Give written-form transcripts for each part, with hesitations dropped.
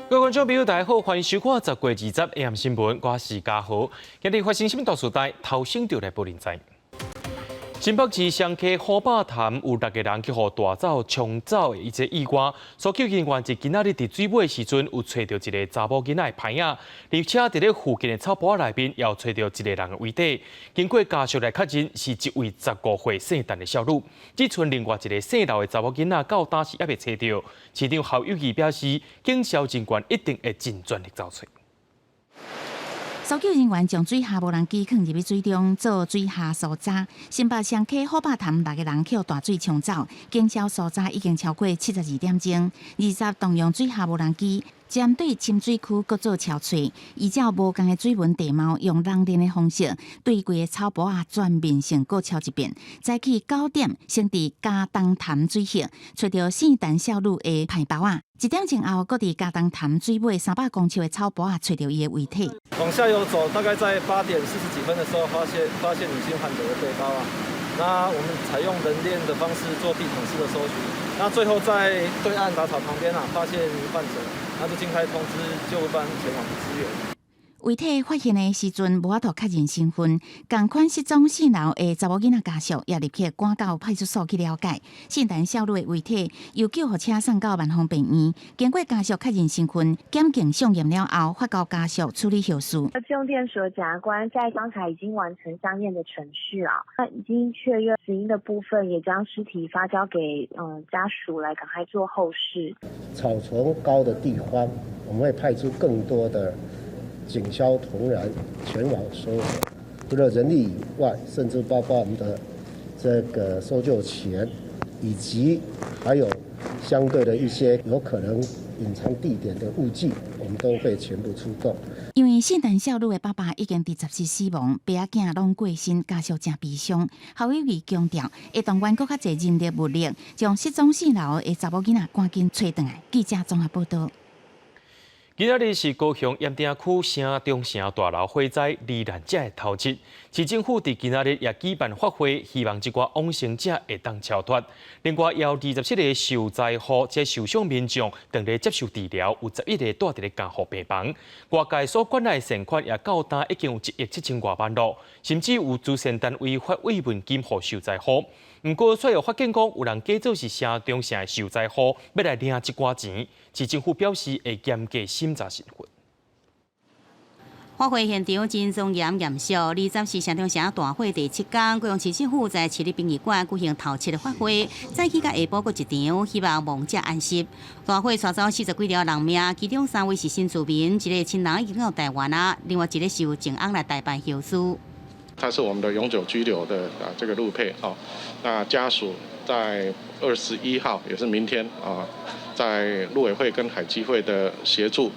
各位觀眾朋友，大家好，歡迎收看十月二十 AM 新聞，我是嘉豪。今日發生啥物大事代，頭先就來報您知。新北市雙溪虎霸潭有六个人去予大藻沖走的一個意外，搜救人員佇今仔日佇水尾的時陣，有揣著一个查某囡仔的牌仔，而且佇咧附近的草埔仔內面，也有揣著一个人的遺體。經過家屬來確認，是一位15歲姓陳的少女。只賰另外一个姓劉的查某囡仔，到今是猶未揣著。市長侯友宜表示，警消人員一定會盡全力找揣。搜救人員將水下無人機囥入去水中做水下搜查。新北雙溪虎霸潭六个人予大水沖走，警消搜查已經超過72點鐘。20動用水下無人機針對深水區閣做搜揣，依照無仝的水文地貌，用人鏈的方式對規个草埔仔全面性閣搜一遍。早起9點，先佇嘉東潭水域揣著姓陳少女的牌包仔。一點鐘後，閣佇嘉東潭水尾300公尺的草埔仔揣著伊的遺體。往下游走，大概在8點40幾分的時候，發現女性患者的背包啊。那我們採用人鏈的方式做地毯式的搜尋。那最後在對岸雜草旁邊啊，發現患者，那就盡快通知救護班前往支援。遺體發現的時陣，無法度確認身份。仝款失蹤姓劉的查某囡仔家屬也立刻趕到派出所去了解。姓陳少女的遺體由救護車送到萬芳病院，經過家屬確認身份、檢警相驗了後，發交家屬處理後事。用電所檢察官在剛才已經完成相驗的程序啊，那已經確認死因的部分，也將屍體發交給家屬來趕快做後事。草叢高的地方，我們會派出更多的警消同仁前往搜索，除了人力以外，甚至包括我們的這個搜救犬，以及還有相對的一些有可能隱藏地點的物具，我們都會全部出動。因為姓陳少女的爸爸已經佇14死亡，爸仔囝攏過身，家屬誠悲傷。侯友宜強調，會動員閣較濟人力物力，將失蹤姓劉的查某囡仔趕緊揣轉來。記者綜合報道。今仔日是高雄鹽埕區城中城大樓火災罹難者的頭七，市政府佇今仔日也舉辦法會，希望這寡往生者會當超脫。另外，也有27個受災戶這受傷民眾當咧接受治療，有11個蹛佇咧加護病房。外界所捐來的善款也到今已經有1億7千外萬囉，甚至有慈善單位發慰問金予受災戶。毋過，卻又發現講有人假做是城中城的受災戶，欲來領這寡錢。市政府表示會嚴格審查身份。法會現場真莊嚴嚴肅，20是城中城大火第七工，高雄市政府在市立殯儀館舉行頭七的法會，早起佮下晡閣一場，希望亡者安息。大火帶走40幾條人命，其中三位是新住民，一個親人已經到台灣啊，另外一個是由靜安來代辦後事。他是我們的永久居留的啊，這個陸配哦，那家屬在21號，也是明天啊，在陸委會跟海基會的協助，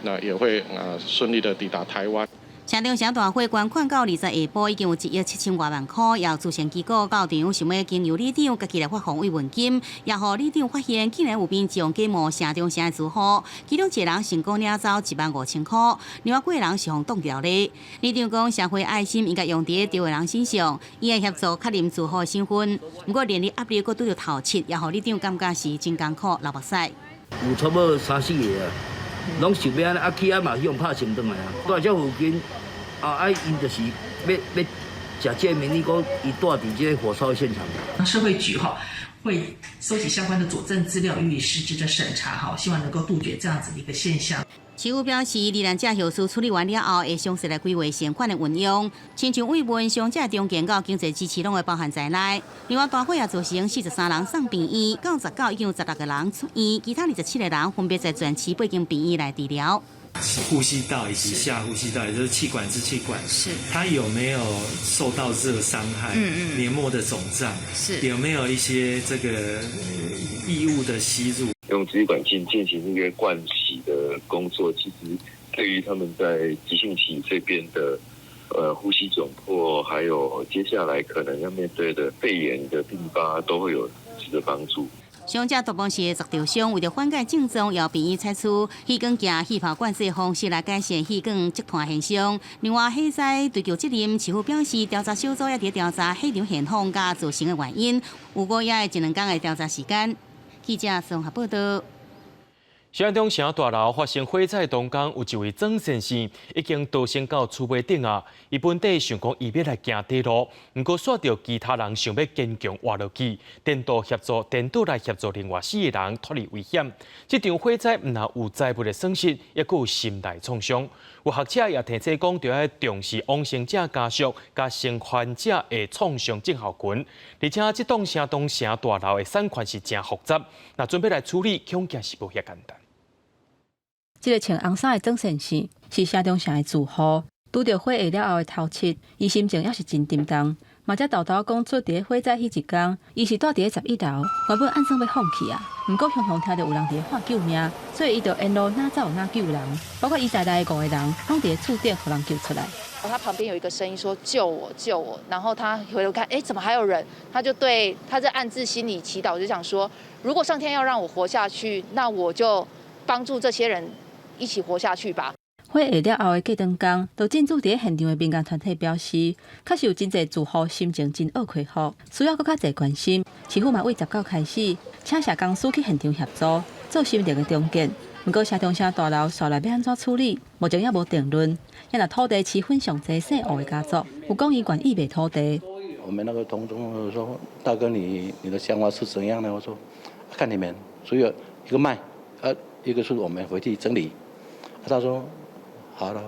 那也會啊順利的抵達台灣。城中城大火捐款到20下晡已經有1億7千外萬塊，也有慈善機構到場想欲經由里長家己來發放慰問金，也予里長發現竟然有民眾假冒城中城的住戶，其中一個人成功領走1萬5千塊，另外幾個人是予擋牢咧。里長講社會愛心應該用佇對的人身上，伊會協助確認住戶身份。毋過連日壓力閣拄著頭七，也予里長感覺是真艱苦流目屎。有差不多三四个啊。攏想欲按呢，啊去啊嘛去予拍傷轉來啊。蹛這附近，啊，伊就是欲欲假借名義講，伊蹛佇這個火燒現場。社會局哈會收集相關的佐證資料，予以實質的審查哈，希望能夠杜絕這樣子的一個現象。市府表示，罹難者後事處理完了後，會詳細來規劃善款的運用，親像慰問傷者重建佮經濟支持攏會包含在內。另外，大火也造成43人送病院，到19已經有16個人出院，其他27個人分別在全市八間病院來治療。呼吸道以及下呼吸道，也就是氣管支氣管，它有沒有受到熱傷害？黏膜的腫脹，有沒有一些這個異物的吸入？用支氣管鏡進行一個灌洗的工作，其實對於他們在急性期這邊的呼吸窘迫，還有接下來可能要面對的肺炎的病發，都會有實質的幫助。傷者大部分是會著傷，為著緩解症狀，由病院採取氣管鏡氣泡灌注方式來改善氣管積痰現象。另外，火災追究責任，市府表示調查小組也佇調查火場現況佮造成的原因，預估也會一兩工的調查時間。記者綜合報道。城中城大樓發生火災當中，有一位曾先生已經逃生到厝尾頂啊。伊本底想講伊欲來行短路，毋過煞著其他人想欲堅強活落去，顛倒協助顛倒來協助另外四个人脫離危險。這場火災毋但有財物的損失，抑閣有心內創傷。有學者也提醒講，著愛重視往生者家屬佮生還者的創傷症候群。而且，這棟城中城大樓的產權是誠複雜，若準備來處理，恐驚是無遐簡單。這个穿紅衫的曾先生是城中城的住戶，拄著火下了後的頭七，伊心情猶是真沉重。嘛才沓沓講出佇咧火災彼一工，伊是蹛佇咧11樓，原本按算欲放棄啊，毋過雄雄聽著有人佇咧喊救命，所以伊就沿路哪走哪救人，包括伊在內的五个人，攏佇咧厝頂予人救出來。他旁邊有一個聲音說救我救我，然後他回頭看，哎，怎麼還有人？他就對，他在暗自心裡祈禱，就想說，如果上天要讓我活下去，那我就幫助這些人一起活下去吧。火下了後的隔兩工，就進駐佇咧現場的民間團體表示，確實有真濟住戶心情真惡虧服，需要閣較濟關心。市府嘛對19開始，請社工師去現場協助做心靈的重建。毋過城中城大樓紲來欲按怎處理，目前猶無定論。也若土地持份上濟姓吳的家族，有講伊願意賣土地。我們那個同宗說：大哥你的想法是怎樣呢？我說：看你們，所以一個賣，啊，一個是我們回去整理。他說：好了，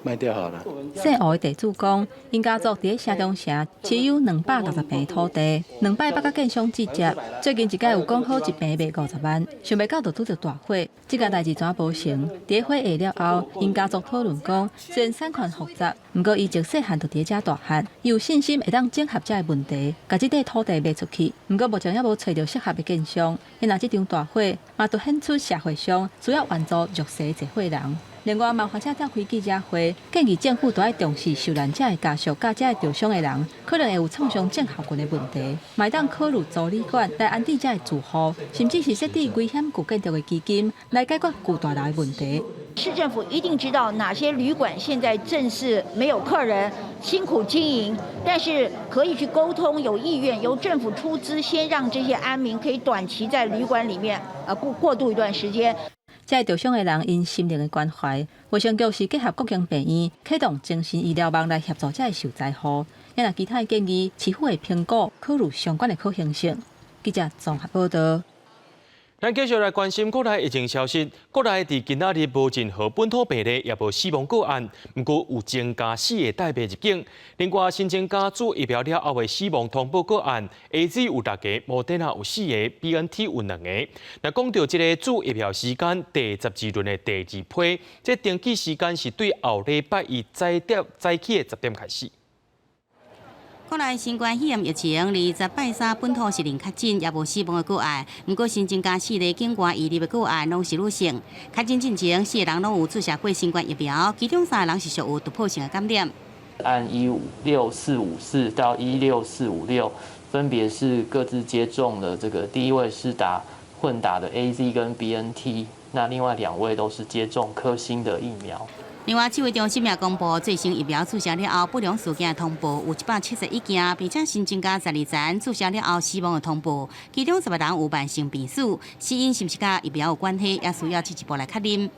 賣掉好了。姓吳的地主講，𪜶家族佇咧城中城持有260坪土地，兩擺捌佮建商接觸，最近一擺有講好一坪賣50萬，想袂到就拄著大火，這件代誌怎無成？佇咧火下了後，𪜶家族討論講，雖然產權複雜，毋過伊自細漢就佇咧遮大漢，伊有信心會當整合遮个問題，共這塊土地賣出去。毋過目前猶無揣著適合的建商，因若這場大火嘛凸顯出社會上需要援助弱勢濟歲人。另外，嘛有學者召開記者會，建議政府著愛重視受難者的家屬、佮遮个著傷的人，可能會有創傷症候群的問題，嘛會當考慮租旅館來安置遮个住戶，甚至是設置危險舊建築的基金來解決舊大樓的問題。市政府一定知道哪些旅館現在正是沒有客人，辛苦經營，但是可以去溝通，有意願由政府出資，先讓這些安民可以短期在旅館裡面過過渡一段時間。遮个著傷的人𪜶心靈的關懷，衛生局是結合國營病院，啟動精神醫療網來協助遮个受災戶。也若其他的建議，市府會評估考慮相關的可行性。記者綜合報導。咱繼續來關心國內疫情消息。國內佇今仔日無任何本土病例，也無死亡個案，毋過有增加四个待辦入境。另外，新增加注疫苗了後的死亡通報個案，AZ 有六个，莫德納有四个，BNT 有兩個。若講到這个注疫苗時間，第12輪的第二批，這登記時間是對後禮拜一早點早起的10點開始。國內新冠肺炎疫情，20拜三本土是零確診，也無死亡的個案。毋過新增加四例境外移入的個案，攏是女性。確診進前，四个人攏有注射過新冠疫苗，其中三个人是屬有突破性的感染。按16454到16456，分別是各自接種了這個第一位是打混打的 AZ 跟 BNT，那另外兩位都是接種科興的疫苗。另外，指揮中心也公布最新疫苗注射了後不良事件通報有171件，並且新增加12人注射了後死亡的通報，其中10個人有慢性病史，死因是毋是佮疫苗有關係，也需要進一步來確認。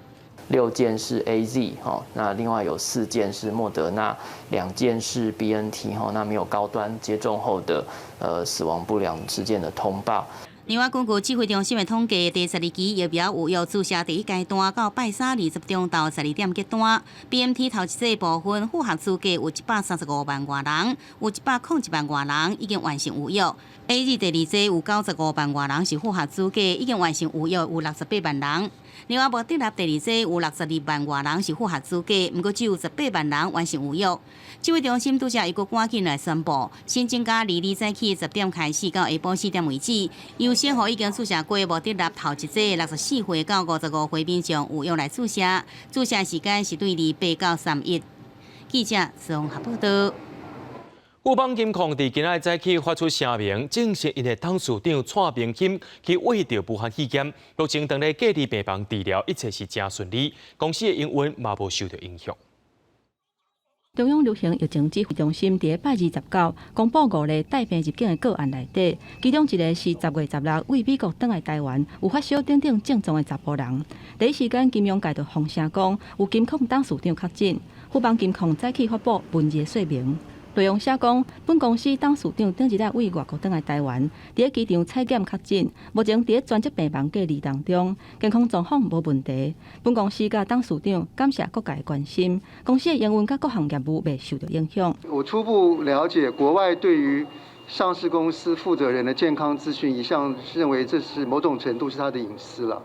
6件是 AZ 哈，那另外有4件是莫德納，2件是 BNT 哈，那沒有高端接種後的死亡不良事件的通報。另外，根據指揮中心的統計，第12期疫苗有效注射第一階段到拜三二十中晝12點結單。BNT 頭一劑部分符合資格有135萬外人，有101萬外人已經完成預約。AZ 第二劑有95萬外人是符合資格，已經完成預約有68萬人。另外，莫德納第二劑有62萬外人是符合資格，毋過只有18萬人完成預約。指揮中心拄才又閣趕緊來宣布，新增加22早起10點開始到下晡4點為止，優先予已經注射過莫德納頭一劑64歲到55歲民眾有約來注射，注射時間是對28到31。記者綜合報導。富邦金控佇今仔早起發出聲明，證實𪜶的董事長蔡明興去罹著武漢肺炎，目前當咧隔離病房治療，一切是誠順利，公司的營運嘛無受著影響。中央流行疫情指揮中心佇拜29公布五例帶病入境的個案內底，其中一个是10月16為美國轉來台灣有發燒等等症狀的查埔人。第一時間金融界就放聲講，有金控董事長確診，富邦金控早起發布文字說明。內容寫講，本公司董事長頂一日為外國轉來台灣，佇咧機場採檢確診，目前佇咧專責病房隔離當中，健康狀況無問題。本公司佮董事長感謝各界關心，公司的營運佮各項業務袂受著影響。我初步了解，國外對於上市公司負責人的健康資訊，一向認為這是某種程度是他的隱私了。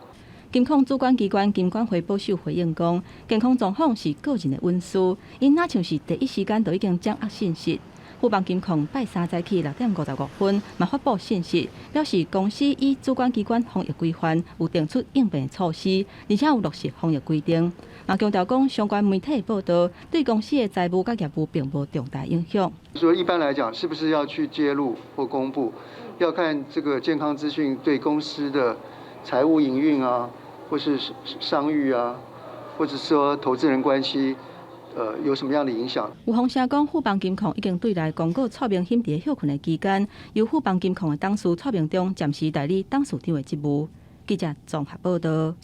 金控主管機關金管會保守回應講，健康狀況是個人的隱私，𪜶若像是第一時間就已經掌握信息。富邦金控拜三早起6點55分，嘛發布信息，表示公司依主管機關防疫規範有定出應變措施，而且有落實防疫規定。嘛強調講，相關媒體報導對公司的財務佮業務並無重大影響。說一般來講，是不是要去揭露或公布，要看這個健康資訊對公司的財務營運啊，或是商譽啊，或者說投資人關係，有什麼樣的影響？有風聲講，富邦金控已經對內公告蔡明興佇歇睏的期間，由富邦金控的董事蔡明忠暫時代理董事長的職務。記者綜合報導。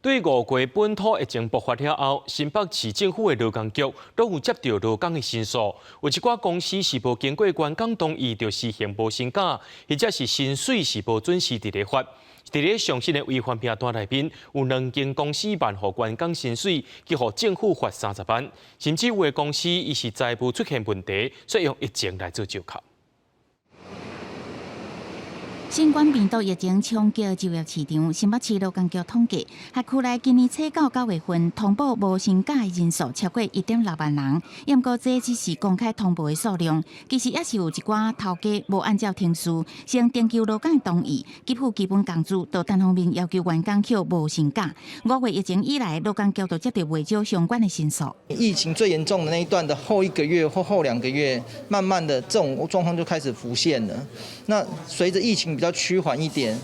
對五月本土疫情爆發了後，新北市政府的勞工局攏有接著勞工的申訴，有一寡公司是無經過員工同意就施行無薪假，或者是薪水是無準時佇咧發。佇咧上新的違反名單內面，有兩間公司瞞予員工薪水，去予政府罰30萬，甚至有的公司伊是財務出現問題，煞用疫情來做藉口。新冠病毒疫情衝擊就業市場，新北市勞工局統計，轄區內今年初到九月份通報無薪假的人數超過1.6萬人。毋過這只是公開通報的數量，其實也是有一寡頭家無按照程序先徵求勞工同意，給付基本工資，就單方面要求員工休無薪假。5月疫情以來，勞工局就接著袂少相關的申訴。疫情最嚴重的那一段的後一個月或後2個月，慢慢的這種狀況就開始浮現了。那隨著疫情比較趨緩一點，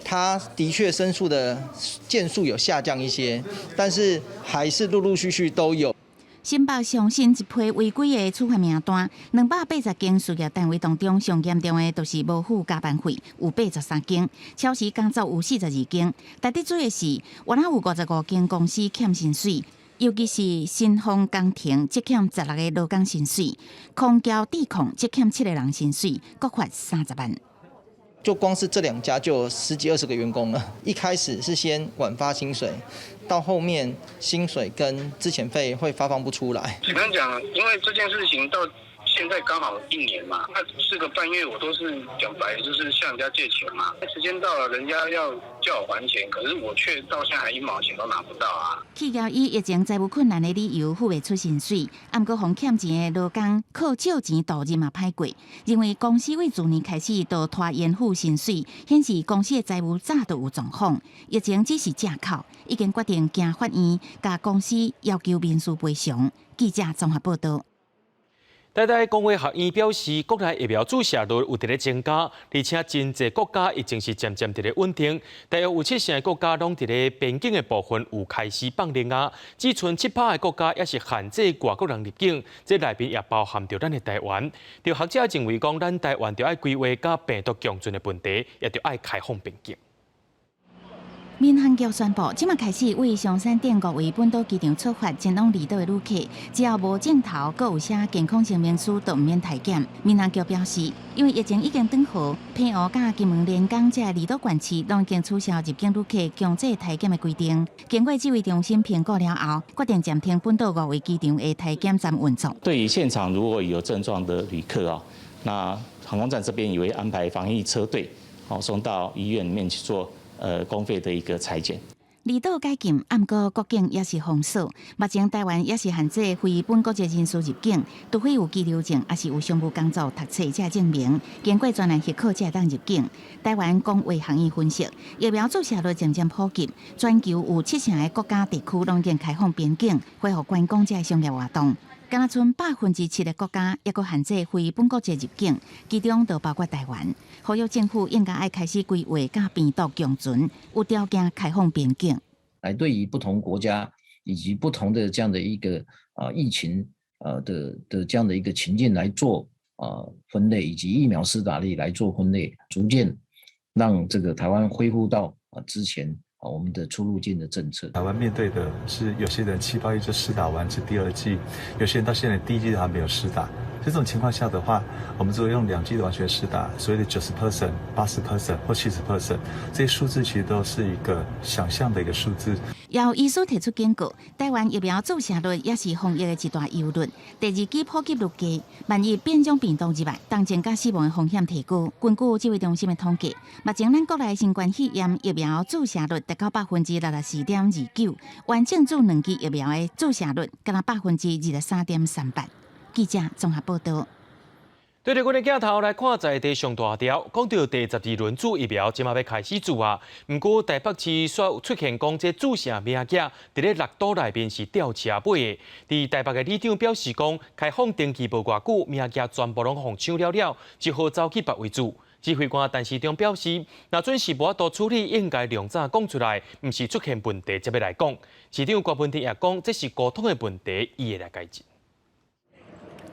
他的確申訴的件數有下降一些，但是還是陸陸續續都有。新北上新一批違規的處罰名單，280間事業單位當中，上嚴重的就是無付加班費，有83間；超時工作有42間。值得注意的是，原來有55間公司欠薪水，尤其是新豐工程積欠16個勞工薪水，空橋地控積欠七個人薪水，各罰30萬。就光是這兩家就有十幾二十個員工了。一開始是先晚發薪水，到後面薪水跟資遣費會發放不出來。簡單講，因為這件事情到現在剛好一年嘛，那4個半月我都是講白，就是向人家借錢嘛。時間到了，人家要叫我還錢，可是我卻到現在還一毛錢都拿不到啊。企業以疫情財務困難的理由付袂出薪水，毋過予欠錢的勞工靠借錢度日嘛歹過。認為公司為自年開始就拖延付薪水，顯示公司的財務早就有狀況。疫情只是藉口，已經決定行法院，共公司要求民事賠償。記者綜合報導。台大公衛學院表示，國內疫苗注射率有佇咧增加，而且真濟國家疫情是漸漸佇咧穩定。大約有七成的國家攏佇咧邊境的部分有開始放靈仔，只賰7%的國家猶是限制外國人入境，這內面也包含著咱的台灣。著學者認為講，咱台灣著愛規劃佮病毒共存的問題，也著愛開放邊境。民航局宣布，這馬開始為松山鎮五位本島機場出發前往離島的旅客，只要無症頭，閣有寫健康證明書，都毋免體檢。民航局表示，因為疫情已經轉好，澎湖佮金門連江這離島縣市攏已經取消入境旅客強制體檢的規定。經過指揮中心評估了後，決定暫停本島五位機場的體檢站運作。對於現場如果有症狀的旅客啊，那航空站這邊也會安排防疫車隊，好送到醫院裡面去做公費的一個採檢。離島解禁，毋過國境猶是封鎖。目前台灣猶是限制非本國籍人士入境，除非有居留證，抑是有商務工作、讀冊這證明，經過專案許可才會當入境。台灣公衛學院分析，疫苗注射率漸漸普及，全球有七成的國家地區攏已經開放邊境，恢復觀光這商業活動。敢若賰7%的國家猶閣限制非本國籍入境，其中就包括台灣。呼籲政府應該愛開始規劃佮病毒共存，有條件開放邊境。來對於不同國家以及不同的這樣的一個疫情的這樣的一個情境來做分類，以及疫苗施打率來做分類，逐漸讓這個台灣恢復到之前我們的出入境的政策。台灣面對的是有些人7、8月就施打完這第二劑，有些人到現在第一劑都還沒有施打。這種情況下的話，我們如果用兩劑的完全施打，所謂的90%、80% 或70%，這些數字其實都是一個想象的一個數字。有醫師提出警告，台灣疫苗注射率也是防疫的一大憂慮。第二劑普及率低，萬一變種病毒入來，重症佮死亡的風險提高。根據指揮中心的統計，目前咱國內新冠肺炎疫苗注射率達到64.29%，完整注兩劑疫苗的注射率干焦23.38%。記者綜合報道。對著阮的鏡頭來看，在地上大條，講著第12輪注疫苗，這馬欲開始注啊。毋過台北市煞出現講，這注射名額佇咧六都內面是吊車尾的。佇台北的里長表示講，開放登記無偌久，名額全部攏予搶了了，只好走去別位注。指揮官陳時中表示，若準是無法度處理，應該量早講出來，毋是出現問題才欲來講。市長郭文天也講，這是溝通的問題，伊會來改進。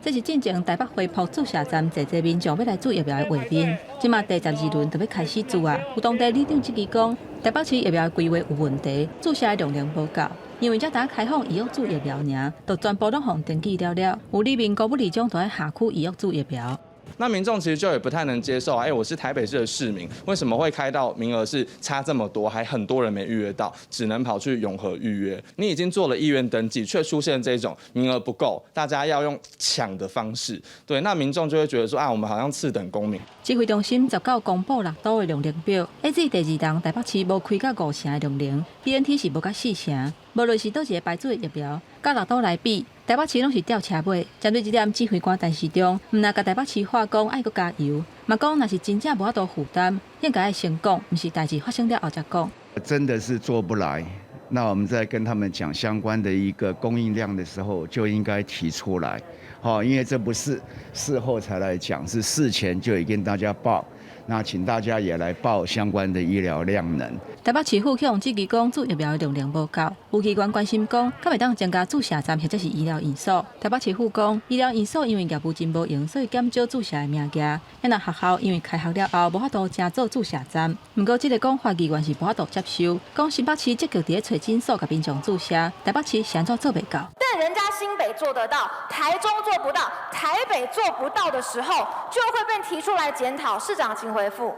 這是進前台北花圃注射站濟濟民眾欲來注疫苗的畫面。這馬第12輪就欲開始注啊！有當地里長質疑講，台北市疫苗的規劃有問題，注射的量能無夠，因為才拄開放預約注疫苗爾，就全部攏予登記了了。有里民高不里長都喺下區預約注疫苗。那民眾其實就也不太能接受啊！哎，我是台北市的市民，為什麼會開到名額是差這麼多，還很多人沒預約到，只能跑去永和預約？你已經做了意願登記，卻出現這種名額不夠，大家要用搶的方式，對，那民眾就會覺得說啊，我們好像次等公民。指揮中心19公布六都的量能表，AZ 第二筒台北市無開到5成的量能，BNT 是無到4成，無論是佗一個牌子的疫苗，佮六都來比，台北市攏是吊車尾。針對這點，指揮官陳時中毋但共台北市話講愛閣加油，嘛講若是真正無法度負擔，應該愛先講，毋是代誌發生了後才講。真的是做不來，那我們在跟他們講相關的一個供應量的時候，就應該提出來，好，因為這不是事後才來講，是事前就已跟大家報。那請大家也來報相關的醫療量能。台北市府向質疑講注疫苗的量能無夠，有議員關心講，敢會當增加注射站或者是醫療院所。台北市府講，醫療院所因為業務真無閒，所以減少注射的名額。啊若學校因為開學了後無法度增做注射站，毋過這个講法議員是無法度接受。講新北市積極佇咧揣診所共民眾注射，台北市是按怎做袂到？但人家新北做得到，台中做不到，台北做不到的時候，就會被提出來檢討。市長，請回覆。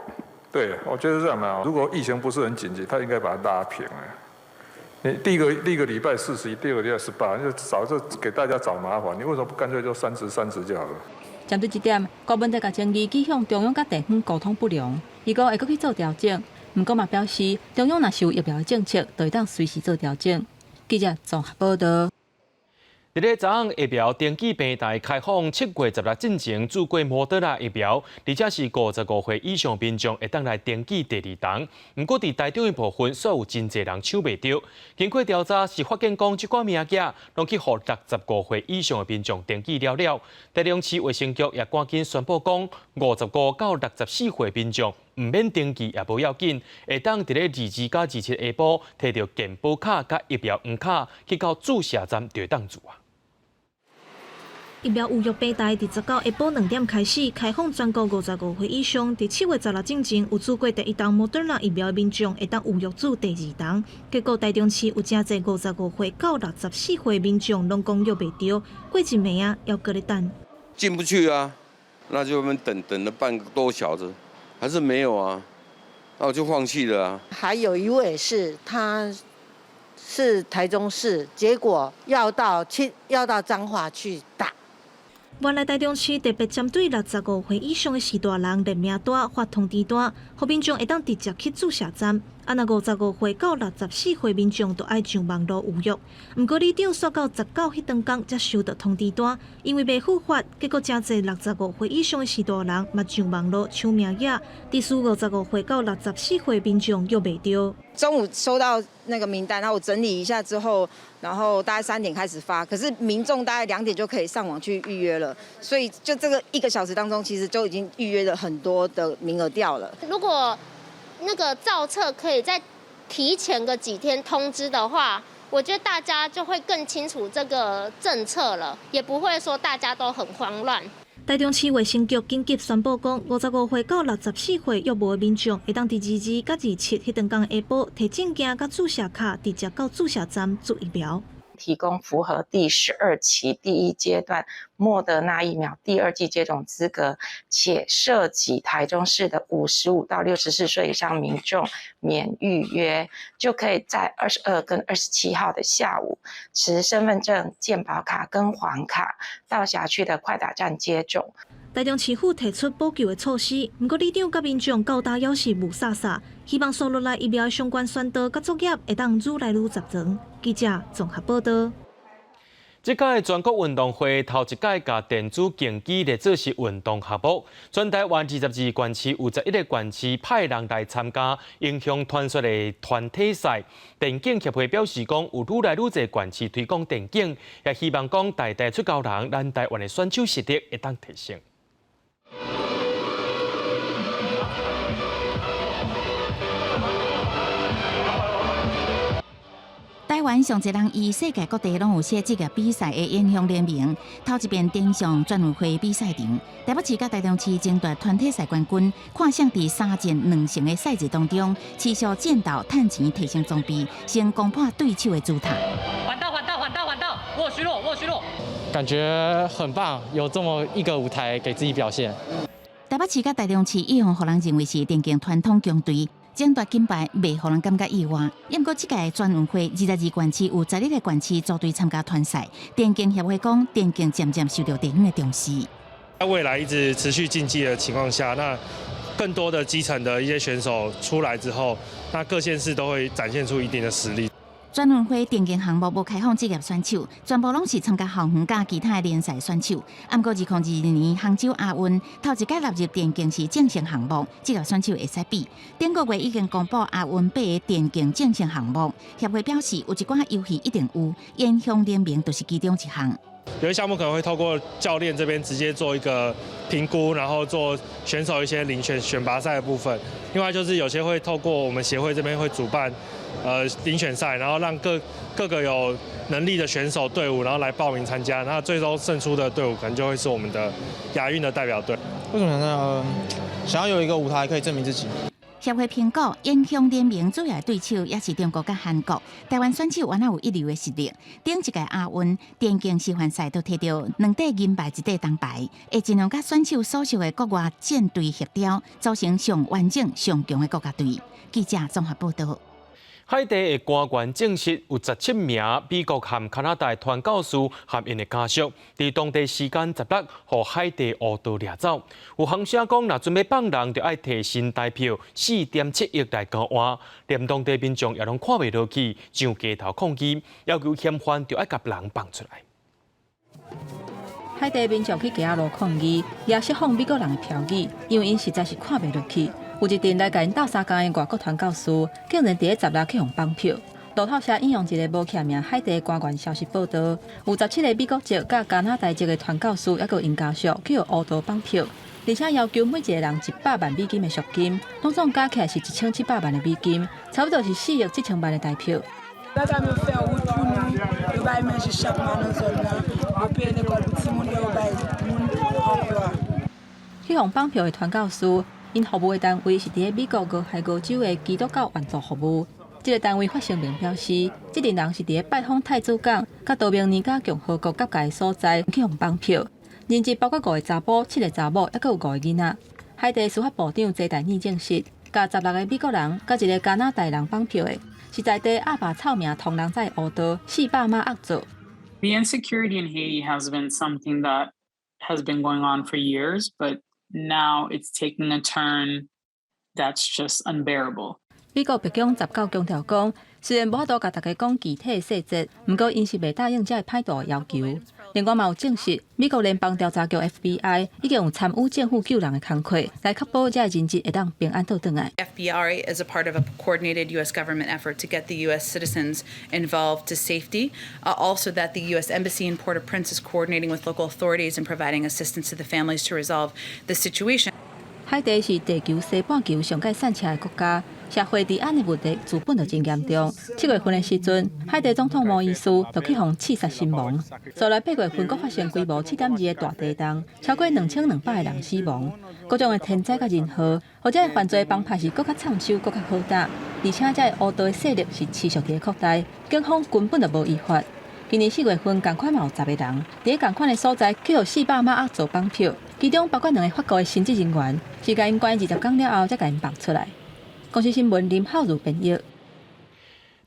對，我覺得這樣嘛，如果疫情不是很緊急，他應該把它拉平。你第一個禮拜41，第二個禮拜18，就早就給大家找麻煩。你為什麼不乾脆就30、30就好了？針對這點，郭文哲共爭議指向中央佮地方溝通不良，伊講會閣去做調整。毋過嘛表示，中央若是有疫苗的政策，就會當隨時做調整。記者綜合報道。佇咧昨昏疫苗登記平台開放7月16進前注過莫德納疫苗，而且是55歲以上民眾會當來登記第二筒。毋過佇台中的部分，煞有真濟人搶袂著。經過調查是發現講，這寡名額攏去予65歲以上的民眾登記了了。台中市衛生局也趕緊宣布講，55到64歲民眾毋免登記也無要緊，會當佇咧22佮27下晡提著健保卡佮疫苗黃卡去到注射站就會當注啊。疫苗預約平台佇19下晡2點開始開放，全國55歲以上，佇7月16進前有注過第一筒莫德納疫苗的民眾，會當預約注第二筒。結果台中市有誠濟55歲到64歲民眾攏講約袂著，過一暝啊，猶閣咧等。進不去啊，那就我們等等了半個多小時，還是沒有啊，那我就放棄了啊。還有一位是他是台中市，結果要到彰化去打。原來台中市特別針對65歲以上的序大人列名單發通知單，予民眾會當直接去注射站。啊，若55歲到64歲民眾就愛上網路預約。毋過里長煞到19彼當工才收到通知單，因為袂付發，結果誠濟65歲以上的序大人嘛上網路搶名額，致使55歲到64歲民眾約袂著。中午收到那個名單，然後我整理一下之後，然後大概3點開始發，可是民眾大概2點就可以上網去預約了，所以就這個一個小時當中，其實就已經預約了很多的名額掉了。如果那個造冊可以再提前個幾天通知的話，我覺得大家就會更清楚這個政策了，也不會說大家都很慌亂。台中市衛生局緊急宣布講，55歲到64歲約無的民眾，會當佇22佮27彼當天下晡提證件佮注射卡，直接到注射站注疫苗。提供符合第12期第一階段莫德納疫苗第二劑接種資格，且涉及台中市的55到64歲以上民眾免預約，就可以在22跟27號的下午，持身份證、健保卡跟黃卡到轄區的快打站接種。台中市府提出補救的措施，毋過里長佮民眾到今猶是霧煞煞，希望紲落來疫苗的相關宣導佮作業會當愈來愈集中。記者綜合報道。這屆全國運動會頭一屆共電子競技列做是運動項目，全台灣22縣市有11個縣市派人來參加英雄傳說的團體賽。電競協會表示講，有愈來愈濟縣市推廣電競，也希望講代代出高人，咱台灣的選手實力會當提升。台灣上濟人以世界各地攏有設職業比賽的英雄聯盟，頭一遍登上全運會比賽場。台北市佮台中市爭奪團體賽冠軍，看誰佇3戰2勝的賽制當中，持續戰鬥趁錢提升裝備，成攻破對手的主塔。環道環道環道環道，我有虛弱，我有虛弱。感覺很棒，有這麼一個舞台給自己表現。台北市佮台中市一向予人認為是電競傳統強隊。爭奪金牌袂予人感覺意外，毋過這屆全運會22縣市有11個縣市組隊參加團賽。電競協會講，電競漸漸受到地方的重視。在未來一直持續競技的情況下，那更多的基層的一些選手出來之後，那各縣市都會展現出一定的實力。全運會電競項目無開放職業選手，全部攏是參加校園佮其他的聯賽選手。毋過2022年杭州亞運頭一屆納入電競是正式項目，職業選手會使比。頂個月已經公布亞運八個電競正式項目，協會表示有一寡遊戲一定有，英雄聯盟就是其中一項。有些項目可能會透過教練這邊直接做一個評估，然後做選手一些遴選選拔賽的部分。另外就是有些會透過我們協會這邊會主辦，遴選賽，然後讓各個有能力的選手隊伍，然後來報名參加。那最終勝出的隊伍可能就會是我們的亞運的代表隊。為什麼呢？想要有一個舞台可以證明自己。協會評估，英雄聯盟主要對手也是中國佮韓國。台灣選手原來有一流的實力。頂一屆亞運電競示範賽都提著兩塊銀牌一塊銅牌，會盡量佮選手所屬的國外戰隊協調，組成上完整、上強的國家隊。記者綜合報道。海地的官員證實，有17名美國和加拿大傳教士和𪜶的家屬，佇當地時間16，予海地烏刀掠走。有風聲講，若準備放人，就愛提新台票4.7億來交換。連當地民眾也攏看袂落去，上街頭抗議，要求嫌犯就愛共人放出來。海地民眾去街仔路抗議，也釋放美國人的標語，因為𪜶實在是看袂落去。有一陣來共𪜶鬥相共的外國傳教士，竟然佇咧十六去予綁票。路透社引用一个無記名海地官員消息報道，有17個美國籍佮加拿大籍的傳教士，猶閣𪜶家屬去予烏刀綁票，而且要求每一個人100萬美金的贖金，攏總加起來是1700萬的美金，差不多是4億7千萬的台票。去予綁票的傳教士，𪜶服務的單位是佇咧美國俄亥俄州的基督教援助服務。這个單位發聲明表示，這陣人是佇咧拜訪太子港佮多明尼加共和國結界的所在去予綁票。人質包括五个查埔、七个查某，猶閣有五个囡仔。海地司法部長濟大爾證實，共16個美國人佮一个加拿大人綁票的，是在地鴨肉臭名唐人仔烏刀400碼惡做。 The insecurity in Haiti has been something that has been going on for years, but now it's taking a turn that's just unbearable. 美國白宮19強調講，雖然無法度共大家講具體細節，毋過𪜶是袂答應這个歹徒的要求。另外嘛有證實，美國聯邦調查局 FBI 已經有參與政府救人的工課，來確保這个人質會當平安倒轉來。 FBI is a part of a coordinated U.S. government effort to get the U.S. citizens involved to safety. Also, that the U.S. Embassy in Port-au-Prince is coordinating with local authorities and providing assistance to the families to resolve the situation. 海地是地球西半球上蓋散赤的國家，社會治安的問題自本就真嚴重。7月份的時陣，海地總統摩伊斯就去予刺殺身亡。後來8月份閣發生規模7.2的大地動，超過2200個人死亡。各種的天災佮人禍，予這个犯罪幫派是閣較藏手，閣較好打，而且這个黑道的勢力是持續佇咧擴大，警方根本就無依法。今年4月份，仝款嘛有10個人，佇仝款的所在去予400碼仔做綁票，其中包括兩個法國的神職人員，是共𪜶關20工了後，才共𪜶放出來。公視新聞林浩如編譯。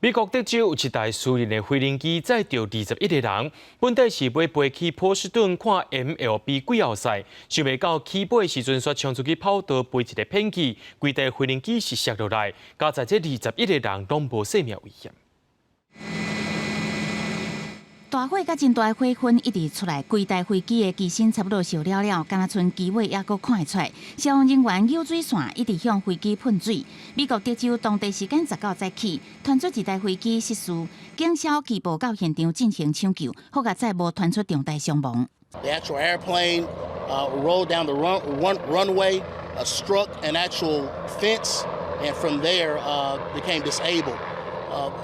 美國德州有一台私人的飛行機載著21個人，本底是欲飛去波士頓看 MLB 季後賽，想袂到起飛的時陣，煞衝出去跑道被一个騙去，規台飛行機是摔落來，佳哉這21個人攏無性命危險。大火佮真大火雲一直出來，規台飛機的機身差不多燒了了，敢若賰機尾猶閣看會出來。消防人員舀水線一直向飛機噴水。美國德州當地時間19早起，傳出一台飛機失事，警消機步到現場進行搶救，好佳哉無傳出重大傷亡。 The actual airplane rolled down the runway, struck an actual fence, and from there became disabled.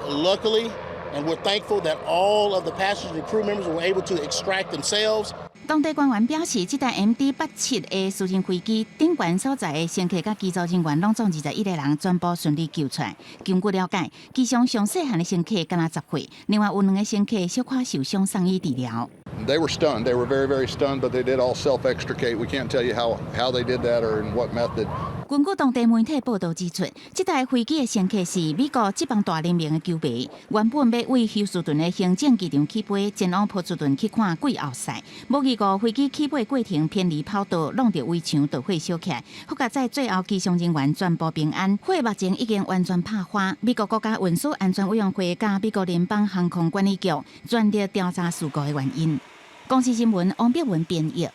Luckily, and we're thankful that all of the passengers and crew members were able to extract themselves. 當地官員表示，這台 MD-87的私人飛機頂懸所在的乘客佮機組人員攏總21個人，全部順利救出來。根據了解，機上上細漢的乘客敢若10歲，另外有兩個乘客小可受傷送醫治療。 They were stunned. They were very, very stunned, but they did all self-extricate. We can't tell you how they did that or in what method. 根據當地媒體報導指出，這台飛機的乘客是美國職棒大聯盟的球迷，原本欲對休斯頓的行政機場起飛，前往波士頓去看季後賽。無預估飛機起飛過程偏離跑道，挵著圍牆著火燒起來。好佳哉最後機上人員全部平安，火目前已經完全拍花。美國國家運輸安全委員會佮美國聯邦航空管理局全力調查事故的原因。公視新聞王碧文編譯。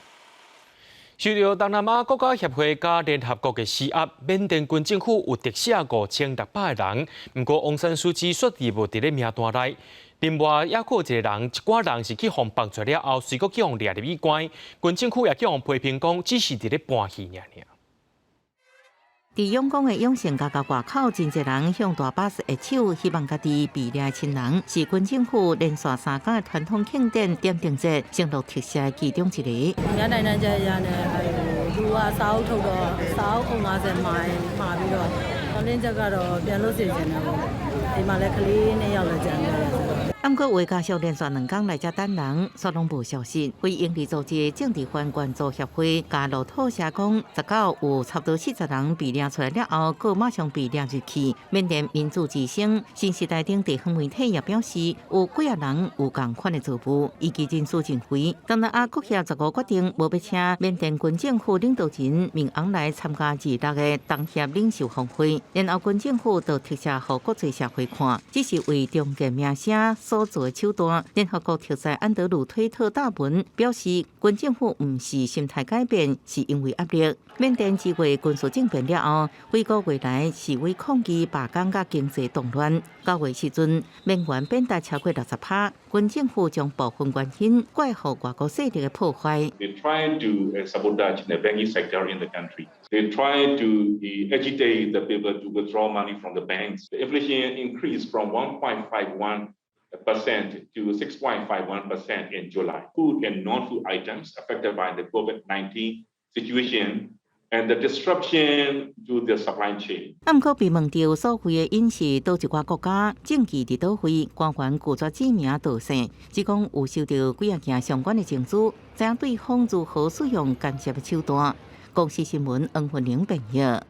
受著東南亞國家協會佮聯合國的施壓，緬甸軍政府有特赦5600個人。毋過翁山蘇姬卻佇無佇咧名單內。另外，猶閣有一個人，一寡人是去予放出來了後，隨閣去予掠入去關。軍政府也去予批評講，只是佇咧搬戲爾爾。佇仰光的永盛街口外口，真濟人向大巴士揮手，希望家己被掠的親人是軍政府連續三工的傳統慶典點燈節，承諾特赦的其中一個。 သူများနိုင်ငံချက်ရနဲ့သူကစာအုပ်ထုတ်တော့စာအုပ်အုပ်90မှာမှာပြီးတော့တော်လင်းချက်ကတော့ပြန်လို့စေချင်တယ်ပေါ့ဒီမှာလည်းကလေးနှစ်ယောက်လည်းကျန်တယ်ဆိုတော့ 毋過，有家屬連續兩工來遮等人，煞攏無消息。非營利組織政治犯援助協會佮路透社講，19有差不多40人被掠出來了後，閣馬上被掠入去。緬甸民主之聲、新時代等地方媒體也表示，有幾仔人有仝款的遭遇。異議人士認為，東南亞國協15決定無欲請緬甸軍政府領導人敏昂萊參加26个東協領袖峰會，然後軍政府就特赦予國際社會看，只是為重建名聲所做的手段。聯合國特使安德魯推特大文表示，軍政府毋是心態改變，是因為壓力。緬甸自月軍事政變了後，幾個月來示威抗議罷工佮經濟動亂。9月時陣，美元貶值超過60%，軍政府將部分原因怪予外國勢力的破壞。 They trying to sabotage the banking sector in the country. They trying to agitate the people to withdraw money from the banks. The inflation increased from 1.51% to 6.51% in July. Food and non-food items affected by the COVID-19 situation and the disruption to the supply chain. 毋過被問著所謂的隱士佗一寡國家證據佇佗位，官員拒絕指名道姓，只講有收著幾仔件相關的證據，知影對方如何使用干涉的手段。公視新聞黃雲玲編譯。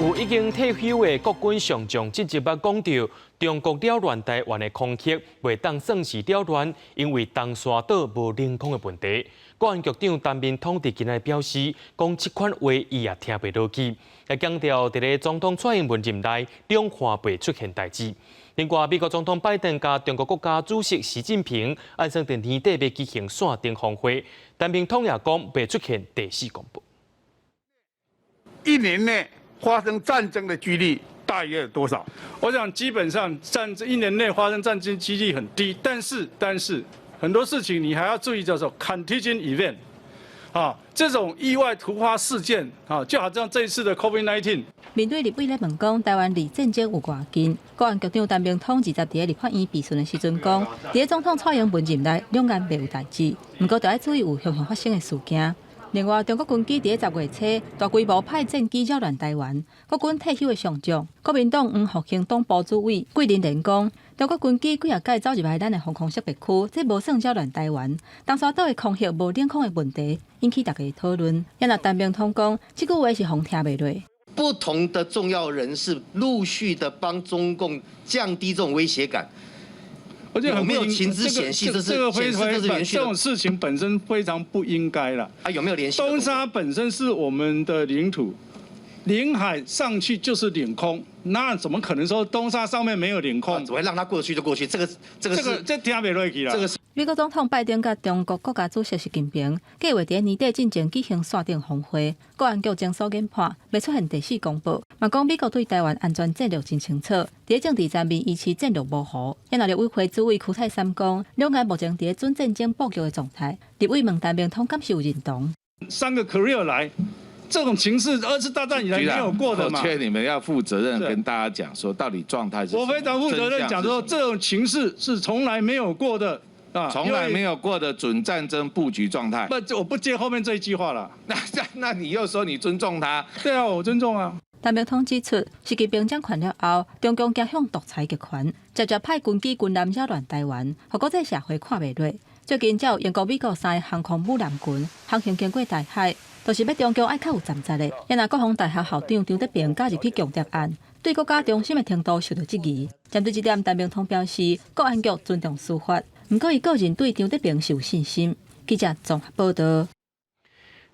有已經退休的國軍上將，這一擺講著中國擾亂台灣的空域，袂當算是擾亂，因為東沙島無領空的問題。國安局長陳明通佇今仔日表示，講這款話伊也聽袂落去，也強調佇咧總統蔡英文任內，兩岸袂出現代誌。另外，美國總統拜登佮中國國家主席習近平，按算佇年底欲舉行線頂峰會，陳明通也講袂出現第四公報。一年內發生戰爭的幾率大約有多少？我想基本上戰爭一年內發生戰爭幾率很低，但是很多事情你還要注意，叫做 contingent event。啊，這種意外突發事件啊，就好像這一次的 COVID-19。面對立委咧問講，台灣離戰爭有偌近？國安局長陳明通20佇立法院備詢的時陣講，佇總統蔡英文任內，兩岸袂有代誌，毋過著愛注意有向向發生的事件。另外，中國軍機佇10月初大規模派戰機擾亂台灣，國軍退休的上將、國民黨黃復興黨部主委桂林蓮講，中國軍機幾若擺走入來咱的防空識別區，這無算擾亂台灣。東沙島的空域無領空的問題，引起大家討論。也若陳明通講，這句話是予人聽袂落。不同的重要人士陸續的幫中共降低這種威脅感。而且有沒有情資顯示這是這個顯示這是連續這種事情本身非常不應該了。啊，有沒有聯繫？東沙本身是我們的領土，領海上去就是領空，那怎麼可能說東沙上面沒有領空？怎麼會讓它過去就過去？這個這個這個這聽袂落去啦。這個是美國總統拜登佮中國國家主席習近平計劃佇年底進前舉行線頂峰會，國安局偵搜研判，欲出現第四公報，嘛講美國對台灣安全戰略真清楚，佇政治層面維持戰略模糊。也若立委會主委邱太三講，兩岸目前佇準戰爭布局的狀態。立委問陳明通，敢是有認同？三個 Kirill 來，這種情勢二次大戰以來沒有過的嘛。我勸你們要負責任跟大家講，說到底狀態是。我非常負責任講說，這種情勢是從來沒有過的。啊，從來沒有過的準戰爭布局狀態。不，我不接後面這一句話了。那你又說你尊重他？對啊，我尊重啊。陳明通指出，習近平掌權了後，中共走向獨裁極權，直接派軍機軍艦擾亂台灣，予國際社會看袂落。最近才有英國、美國三个航空母艦群航行經過台海，就是欲中共愛較有站實的。也若國防大學校長張德平加入去共諜案，對國家忠心的程度受到質疑。針對這點，陳明通表示，國安局尊重司法。毋過，伊個人對張德平是有信心。記者綜合報道。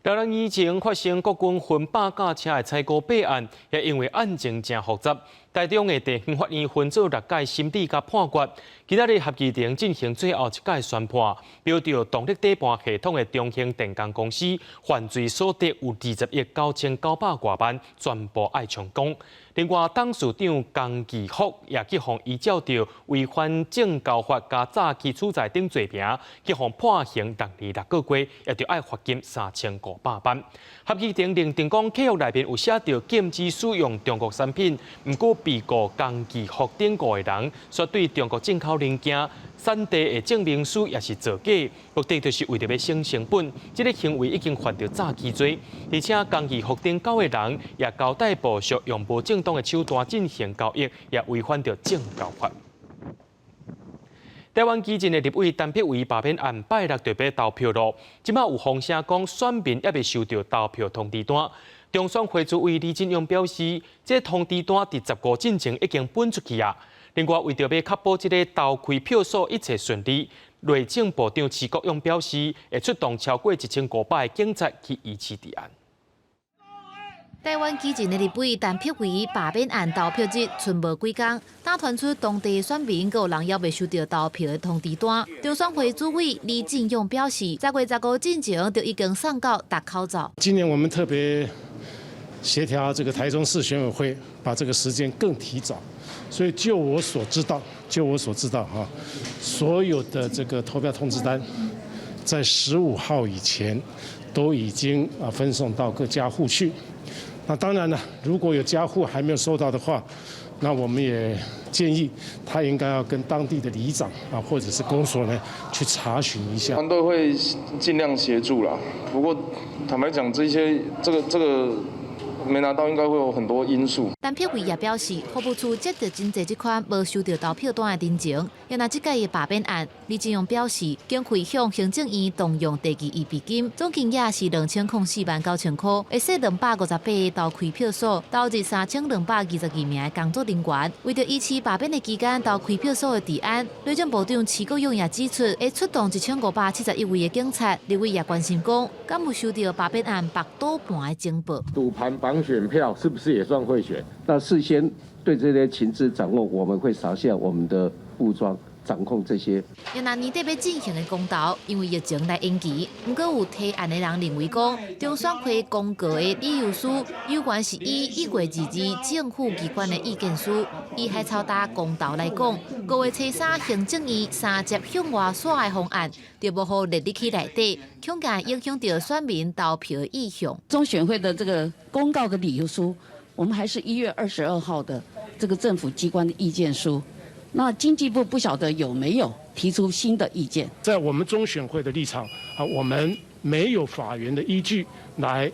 台灣以前發生國軍分百架車的採購弊案，也因為案情誠複雜，台中的地方法院分做六屆審理佮判決。今仔日合議庭進行最後一屆宣判，標著動力底盤系統的中興電工公司犯罪所得有20億9900外萬，全部愛充公。另外，董事長江義福也去予依照著違反證交法佮詐欺取財等罪名，去予判刑6年6個月，也著愛罰金3500萬。合議庭認定講，契約內面有寫著禁止使用中國產品，毋過被告江義福等五個人，煞對中國進口零件、產地的證明書也是造假，目的就是為著欲省成本。這個行為已經犯著詐欺罪，而且江義福等九個人也交代部屬用無正當的手段進行交易，也違反著證交法。台灣基進的立委陳柏惟罷免案拜六就欲投票囉，這馬有風聲講選民猶未收著投票通知單。中選會主委李進勇表示，這通知單佇15進前已經分出去啊。另外，為著欲確保這个投開票所一切順利，內政部長徐國勇表示，會出動超過1500个警察去維持治安。台灣基進的立委陳柏惟罷免案投票日，賰無幾工，當傳出當地選民閣有人猶未收著投票的通知單。中選會主委李進勇表示，10月15進前就已經送到逐口罩。今年我們特別協調這個台中市選委會，把這個時間更提早。所以就我所知道，就我所知道哈，所有的這個投票通知單，在15號以前都已經啊分送到各家戶去。那當然了，如果有家戶還沒有收到的話，那我們也建議他應該要跟當地的里長啊，或者是公所呢去查詢一下。團隊會盡量協助啦，不過坦白講，這些這個沒拿到，應該會有很多因素。陳柏惟也表示，服務處接著真濟這款無收著投票單的陳情，也若這屆的罷免案，李進勇表示，經費向行政院動用第二預備金，總金額是2004萬9000塊，會設258個投開票所，投入3222名的工作人員。為著維持罷免的期間投開票所的治安，內政部長徐國勇也指出，會出動1571位的警察。立委也關心講，敢有收著罷免案綁賭盤的情報？賭盤綁選票是不是也算賄選？那事先對這些情資掌握，我們會撒下我們的武裝，掌控這些。若年底欲進行的公投，因為疫情來延期。毋過有提案的人認為講，中選會公告的理由書，有關是以1月22政府機關的意見書。以海草礁公投來講，5月初3行政院三接向外紲的方案，就無予列入去內底，恐驚影響著選民投票意向。中選會的這個公告的理由書，我們還是1月22號的這個政府機關的意見書。那經濟部不曉得有沒有提出新的意見？在我們中選會的立場啊，我們沒有法源的依據來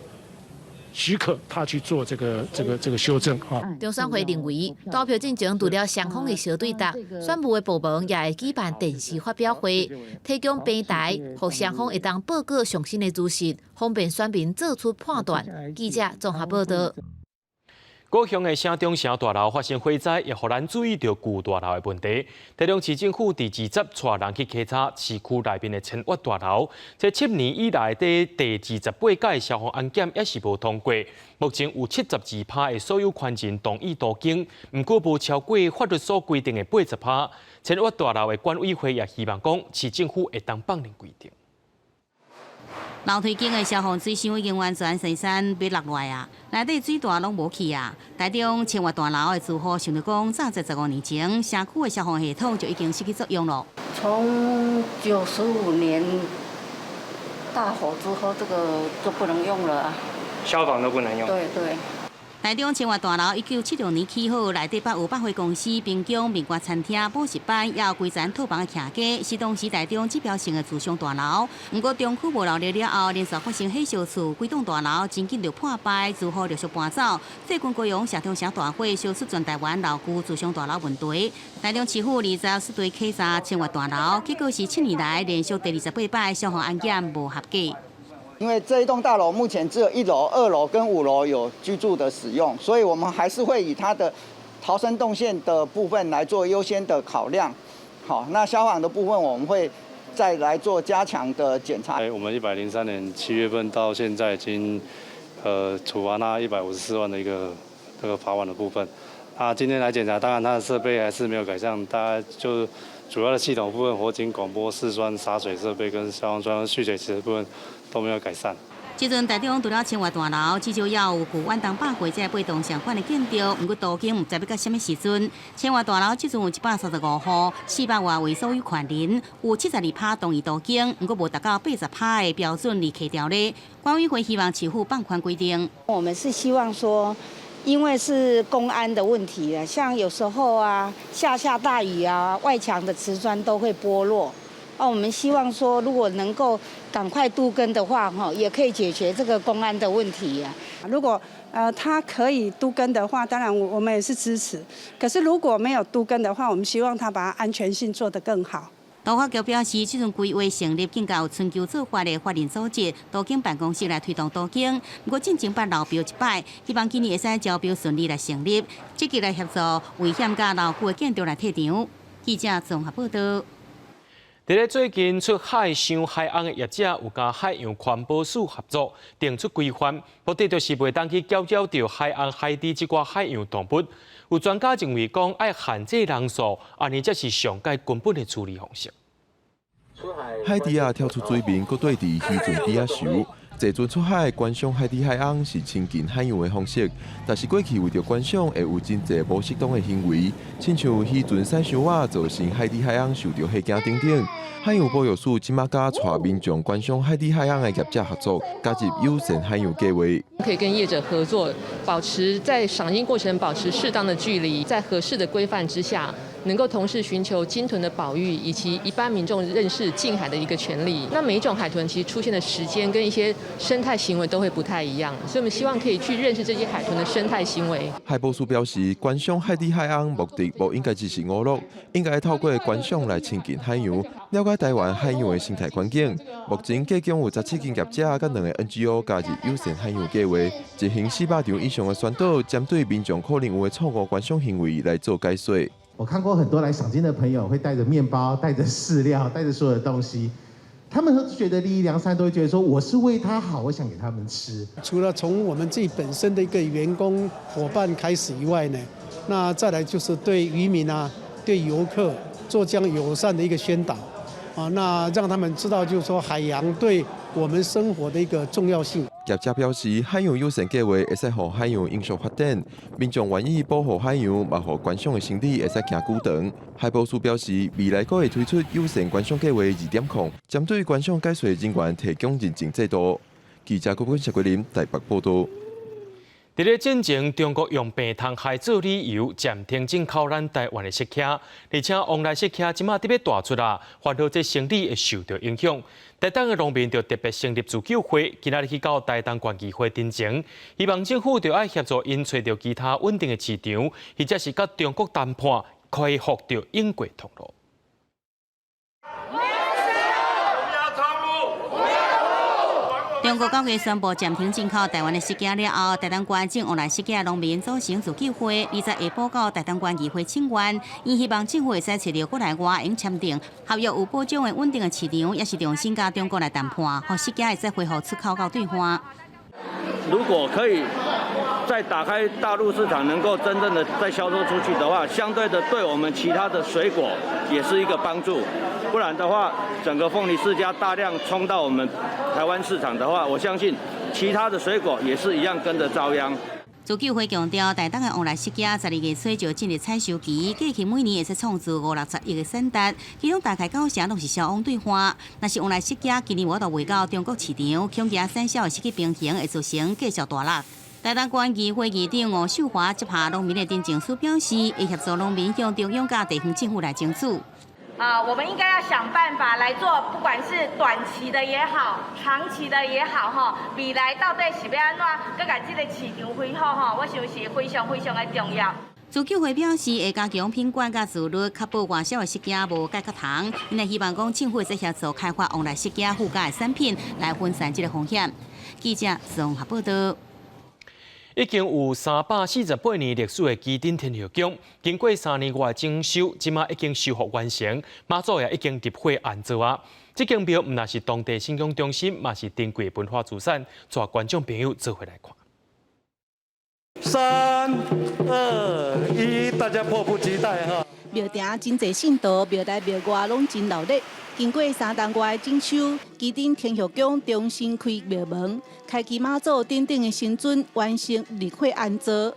許可他去做這個修正啊。中選會認為，投票進前除了雙方的相對答，選務的部門也會舉辦電視發表會，提供平台，予雙方會當報告上新的資訊，方便選民做出判斷。記者綜合報導。高雄的城中城大樓發生火災，也予咱注意著舊大樓的問題。台中市政府佇20帶人去稽查市區內面的千瓦大樓，這7年以來的第28屆消防安檢也是無通過。目前有72%的所有權人同意都更，毋過無超過法律所規定的80%。千瓦大樓的管委會也希望講，市政府會當放任規定。樓梯間的消防水箱已經完全生鏽欲落來啊！內底水大攏無去啊！台中千瓦大樓的住戶想著講，早在15年前，社區的消防系統就已經失去作用了。從95年大火之後，這個就不能用了。消防都不能用。對對。台中千瓦大樓1976年起好，內底包有百貨公司、冰宮、麵館餐廳、補習班，也有幾層套房的徛家，是當時台中指標性的住商大樓。毋過中區無漏熱了後，連續發生火燒厝，規棟大樓真緊就破敗，住戶陸續搬走。最近高雄城中城大火燒出全台灣老舊住商大樓問題。台中市府20率隊稽查千瓦大樓，結果是7年來連續第28擺消防安檢無合格。因為這一棟大樓目前只有1樓、2樓跟5樓有居住的使用，所以我們還是會以它的逃生動線的部分來做優先的考量。好，那消防的部分我們會再來做加強的檢查。我們103年7月份到現在已經，處罰那154萬的一個這個罰款的部分。啊，今天來檢查，當然它的設備還是沒有改善，大家就主要的系統部分，火警廣播、視窗、灑水設備跟消防栓蓄水池的部分都沒有改善。這陣台中除了千瓦大樓，至少也有舊遠東百貨這八棟相款的建築，毋過都更毋知欲到啥物時陣。千瓦大樓這陣有135戶，400外位所有權人，有72%同意都更，毋過無達到80%的標準而卡佇咧。管委會希望市府放寬規定。我們是希望說，因為是工安的問題啊，像有時候啊，下下大雨啊，外牆的瓷磚都會剝落。哦，我們希望說，如果能夠趕快都更的話，哈，也可以解決這個工安的問題啊。如果他可以都更的話，當然我們也是支持。可是如果沒有都更的話，我們希望他把安全性做得更好。都發局表示，這陣規劃成立更有春秋做法的法人組織，都更辦公室來推動都更。毋過進前捌流標一擺，希望今年會使招標順利來成立，積極來協助危險佮老舊的建築來退場。記者綜合報導。佇咧最近出海賞海鰪的業者，有佮海洋環保署合作，定出規範，目的就是袂當去攪擾著海鰪海底這寡海洋動物。有專家認為講，愛限制人數，按呢才是上蓋根本的處理方式。海豬仔跳出水面，閣綴佇漁船底仔泅。坐船出海觀賞海豬海鰪是親近海洋的方式，但是過去為著觀賞會有真濟無適當的行為，親像漁船駛傷倚造成海豬海鰪受著火驚等等。海洋保育署這馬佮帶民眾觀賞海豬海鰪的業者合作，加入友善海洋計畫。可以跟業者合作，保持在賞鯨過程保持適當的距離，在合適的規範之下，能夠同時尋求鯨豚的保育以及一般民眾認識近海的一個權利。那每一種海豚其實出現的時間跟一些生態行為都會不太一樣，所以我們希望可以去認識這些海豚的生態行為。海保署表示，觀賞海豬海鰪目的無應該只是娛樂，應該透過觀賞來親近海洋，了解台灣海洋的生態環境。目前計共有17間業者佮兩個 NGO 加入友善海洋計劃，執行400場以上的宣導，針對民眾可能有的錯誤觀賞行為來做解說。我看過很多來賞鯨的朋友，會帶着麵包、帶着飼料、帶着所有的東西，他們都覺得立意良善，都會覺得說我是為他好，我想給他們吃。除了從我們自己本身的一個員工夥伴開始以外呢，那再來就是對漁民啊、對遊客。做這樣友善的一個宣導，啊，那讓他們知道，就是說海洋對我們生活的一個重要性。業者表示，海洋友善計畫會使予海洋永續發展，民眾願意保護海洋，嘛予觀賞的生理會使行久長。海保署表示，未來閣會推出友善觀賞計畫2.0，針對觀賞解說人員提供認證制度。記者郭君、謝桂林台北報道。佇咧進前，中國用病蟲害做理由暫停進口咱台灣的釋迦，而且旺來釋迦這馬佇欲大出啊，煩惱這生理會受著影響。台東的農民就特別成立自救會，今仔日去到台東縣議會陳情，希望政府著愛協助𪜶揣著其他穩定的市場，或者是佮中國談判，開復著應過通路。中國9月宣布暫停進口台灣的釋迦了後，台東縣種旺來釋迦農民組成自救會，20下晡到台東縣議會請願，𪜶希望政府會使揣著國內外會用簽訂合約有保障的穩定的市場，抑是重新佮中國來談判，予釋迦會使恢復出口到對岸。如果可以再打開大陸市場，能夠真正的再銷售出去的話，相對的對我們其他的水果也是一個幫助。不然的話，整個鳳梨釋迦大量衝到我們台灣市場的話，我相信其他的水果也是一樣跟着遭殃。自救會強調，台東的旺來釋迦12月初就進入採收期，過去每年會使創造五六十億的產值，其中大概9成攏是銷往對岸。若是旺來釋迦今年無法度賣到中國市場，恐驚產銷會失去平衡，會造成繼續大落。台東縣議會議長吳秀華接下農民的陳情書，表示會協助農民向中央佮地方政府來爭取。啊，我們應該要想辦法來做，不管是短期的也好，長期的也好，哈，未來到底是欲按怎，閣共這個市場恢復，哈，我想是非常非常的重要。自救會表示會加強品管佮自律，確保外銷的釋迦無介殼蟲。𪜶也希望講政府會協助開發旺來釋迦附加的產品，來分散這個風險。記者綜合報道。已經有348年歷史的旗津天后宮，經過3年外整修，這馬已經修復完成，媽祖也已經入會安座啊。這間廟毋但是當地信仰中心，嘛是珍貴文化資產，帶觀眾朋友做伙來看。 3、2、1，大家迫不及待哈！廟埕真濟信徒，廟內廟外攏真鬧熱。經過3冬外的整修，旗津天后宮重新開廟門，開啟媽祖等等的神尊完成入會安座。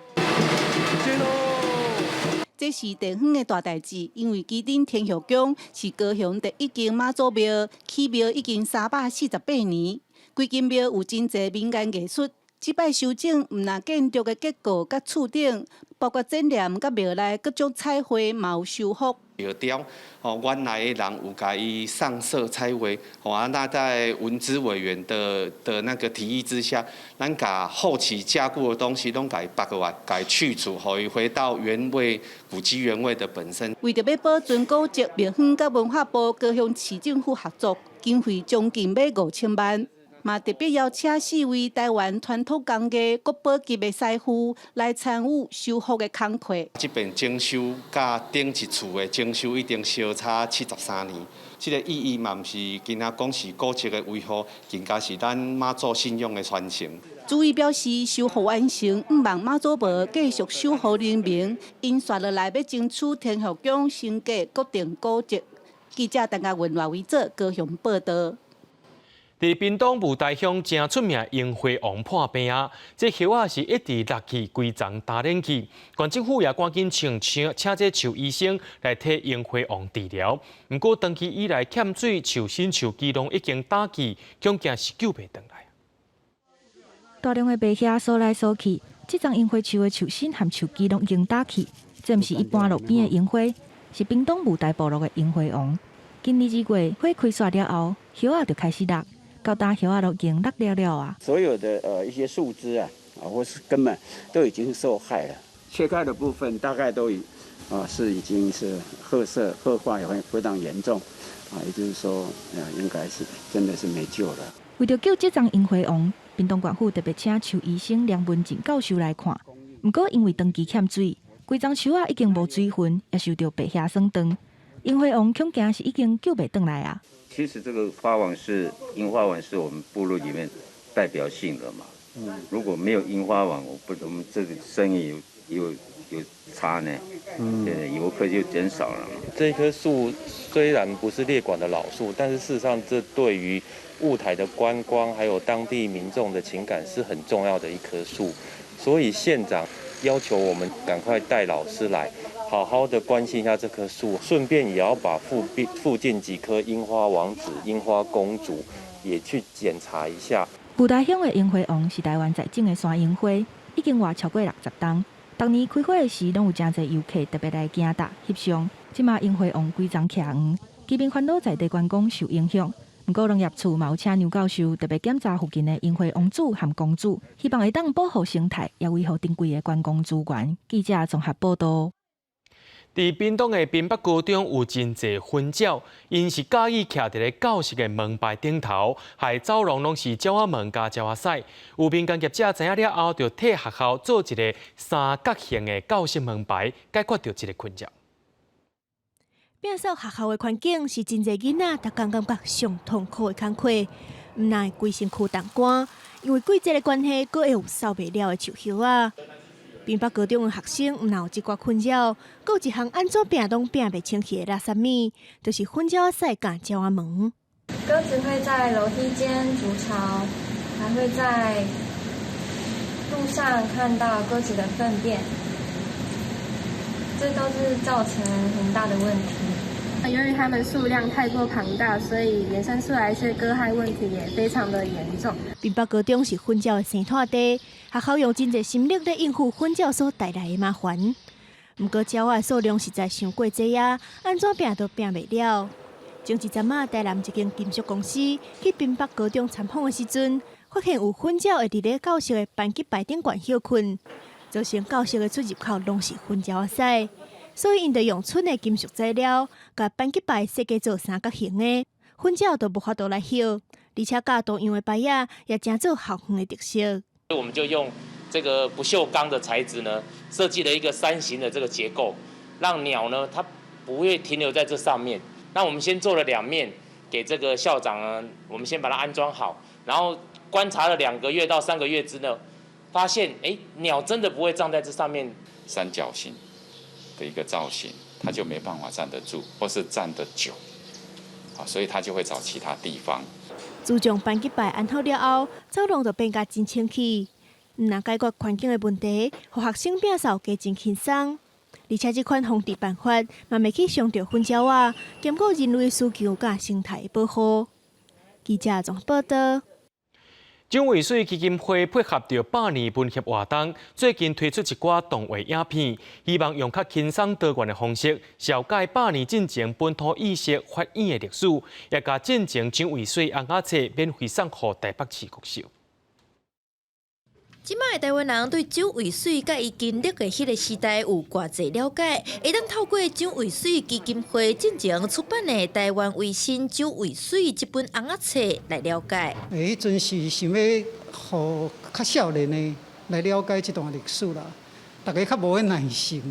這是地方的大代誌，因為旗津天后宮是高雄第一間媽祖廟，起廟已經348年，規間廟有真濟民間藝術。這擺修整，毋但建築的結構佮厝頂，包括展覽佮廟內各種彩繪，嘛有修復。廟雕哦，原來的人有共伊上色彩繪，哦啊，那在文資委員的那個提議之下，咱共後期加固的東西攏共伊拔過來，共伊去除，予伊回到原位古蹟原位的本身。為著欲保存古蹟，廟方佮文化部、高雄市政府合作，經費將近欲5000萬。嘛特別邀請4位台灣傳統工藝國寶級的師傅來參與修復的工課。這邊整修佮頂一次的整修已經相差73年，這個意義嘛毋是干焦講是古蹟的維護，更加是咱媽祖信仰的傳承。主委表示，修復完成，向望媽祖廟繼續守護人民，𪜶紲落來欲爭取天后宮升格國定古蹟。記者陳嘉文、賴維哲高雄報道。佇屏東霧台鄉誠出名櫻花王破病啊！這葉仔是一直落去，規叢焦冷去。縣政府也趕緊請請這樹醫生來替櫻花王治療。毋過長期以來欠水，樹身樹枝攏已經焦去，恐驚是救袂轉來。大量的白葉掃來掃去，這叢櫻花樹的樹身和樹枝攏已經焦去。這毋是一般路邊的櫻花，是屏東霧台部落的櫻花王。今年2月花開煞了後，葉仔就開始落。到焦葉仔都已經落了了啊！所有的一些樹枝啊，或是根本都已經受害了。切開的部分大概都已是已經是褐色褐化也會非常嚴重啊，也就是說，應該是真的是沒救了。為著救這叢櫻花王，屏東縣府特別請樹醫生梁文靜教授來看。毋過因為長期欠水，規叢樹仔已經無水分，也受著白蟻損斷。櫻花王恐驚是已經救袂轉來啊！其實這個花王是櫻花王，是我們部落裡面代表性的嘛。如果沒有櫻花王，我不，我們這個生意有差呢。對，遊客就減少了。這棵樹雖然不是列管的老樹，但是事實上這對於霧台的觀光還有當地民眾的情感是很重要的一棵樹，所以縣長要求我們趕快帶老師來，好好的關心一下這棵樹，順便也要把附近幾棵櫻花王子、櫻花公主也去檢查一下。霧台鄉的櫻花王是台灣在種的山櫻花，已經活超過60冬。逐年開花的時，攏有誠濟遊客特別來行踏翕相。這馬櫻花王規叢徛黃，居民煩惱在地觀光受影響。毋過農業處嘛有請牛教授特別檢查附近的櫻花王子和公主，希望會當保護生態，也維護珍貴的觀光資源。記者綜合報導。佇屏東的屏北高中有真濟粉鳥，𪜶是佮意徛佇咧教室的門牌頂頭，害走廊攏是鳥仔毛佮鳥仔屎。有民間業者知影了後，就替學校做一个三角形的教室門牌，解決著這个困擾。摒掃學校的環境是真濟囡仔逐工感覺上痛苦的工課，毋但會規身軀凍乾，因為季節的關係，閣會有掃袂了的樹葉仔。屏北高中的學生毋但有這寡困擾，閣有一項按怎摒攏摒袂清氣的垃圾物，就是粉鳥仔屎佮鳥仔毛。鴿子會在樓梯間築巢，還會在路上看到鴿子的糞便，這都是造成很大的問題。由於它們數量太過龐大，所以衍生出來一些鴿害問題也非常的嚴重。屏北高中是粉鳥的生態地，學校用真濟心力咧應付粉鳥所帶來的麻煩。毋過鳥仔數量實在傷過濟啊，按怎摒都摒袂了。前一陣仔，台南一間金屬公司去屏北高中參訪的時陣，發現有粉鳥會佇咧教室的班級牌頂懸歇睏，造成教室的出入口攏是粉鳥仔屎。所以，𪜶就用蠢的金屬材料，共班級牌設計做三角形的，粉鳥就無法度來歇。而且，佮同樣的牌仔也成做校園的特色。我們就用這個不鏽鋼的材質呢，設計了一個三形的這個結構，讓鳥呢它不會停留在這上面。那我們先做了兩面，給這個校長呢，我們先把它安裝好，然後觀察了2個月到3個月之後，發現鳥真的不會站在這上面。三角形的一個造型，它就沒辦法站得住，或是站得久，啊，所以它就會找其他地方。自從班級牌安好了後，走廊就變甲真清氣。毋但解決環境的問題，予學生摒掃加真輕鬆。而且這款防治辦法嘛袂去傷著粉鳥仔，兼顧人類需求佮生態保護。記者綜合報導。蔣渭水基金會配合著百年文協活動，最近推出一寡動畫影片，希望用較輕鬆多元的方式，紹介百年進前本土意識發展的歷史，也共戰前蔣渭水尪仔冊免費送予台北市國小。這擺的台灣人對蔣渭水佮伊經歷的彼个時代有偌濟了解，會當透過蔣渭水基金會進前出版的《台灣維新蔣渭水》這本尪仔冊來了解。彼陣是想欲予較少年的來了解這段歷史啦，大家較無彼耐性。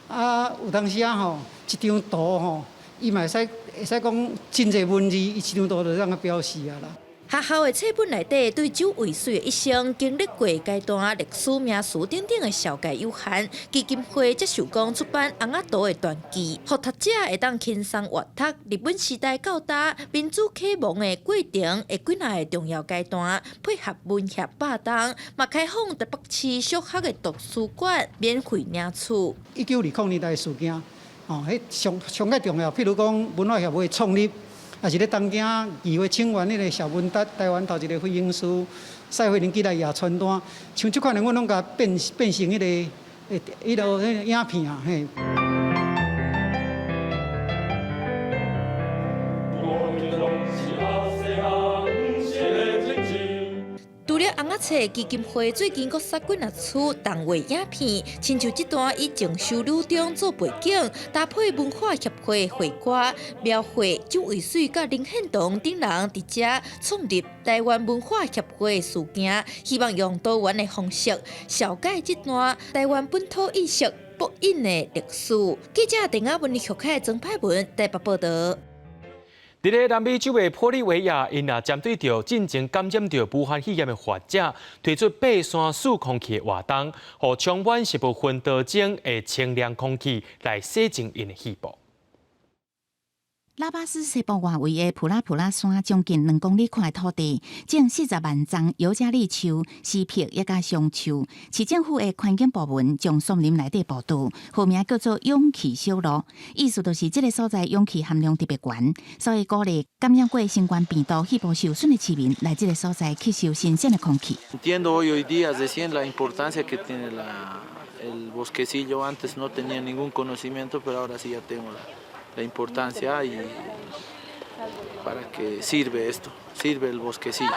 啊，有當時啊吼，一張圖吼，伊嘛會使講真濟文字，伊一張圖就按呢表示啊啦。學校的冊本內底對蔣渭水的一生經歷過階段、歷史名詞等等的紹介有限，基金會則想講出版尪仔圖的傳記，予讀者會當輕鬆閱讀日本時代到今民主啟蒙的過程的幾若个重要階段，配合文協百冬，嘛開放台北市小學的圖書館免費領取。1920年代的事件，吼，彼上上蓋重要，譬如講文化協會創立。也是咧東京議會請願彼个謝文達，台灣頭一个飛行師，賽飛輪寄來寄傳單，像這款的，阮攏共變成彼个影片啊，嘿。除了尪仔冊基金會最近閣殺幾若齣動畫影片，親像這段以鄭收女中做背景，搭配文化協會會歌，描繪蔣渭水佮林獻堂等人佇遮創立台灣文化協會的事件，希望用多元的方式，紹介這段台灣本土意識播映的歷史。記者鄧亞文、許凱、曾派文台北報導。佇咧南美洲的玻利維亞，𪜶也針對著進前感染著武漢肺炎的患者，推出爬山窸空氣的活動，予充滿植物薰陶精的清涼空氣來洗淨𪜶的肺部。拉巴斯西部外圍的普拉普拉山，將近2公里寬的土地，種40萬叢尤加利樹、絲柏抑佮松樹。市政府的環境部門將樹林內底步道，號名叫做氧氣小路，意思就是這个所在氧氣含量特別懸，所以鼓勵感染過新冠病毒肺部受損的市民來這个所在吸收新鮮的空氣。 Entiendo hoy día recién la importancia que tiene el bosquecillo. Antes no tenía ningún conocimiento, pero ahora sí ya tengo la importancia y para qué sirve esto, sirve el bosquecillo.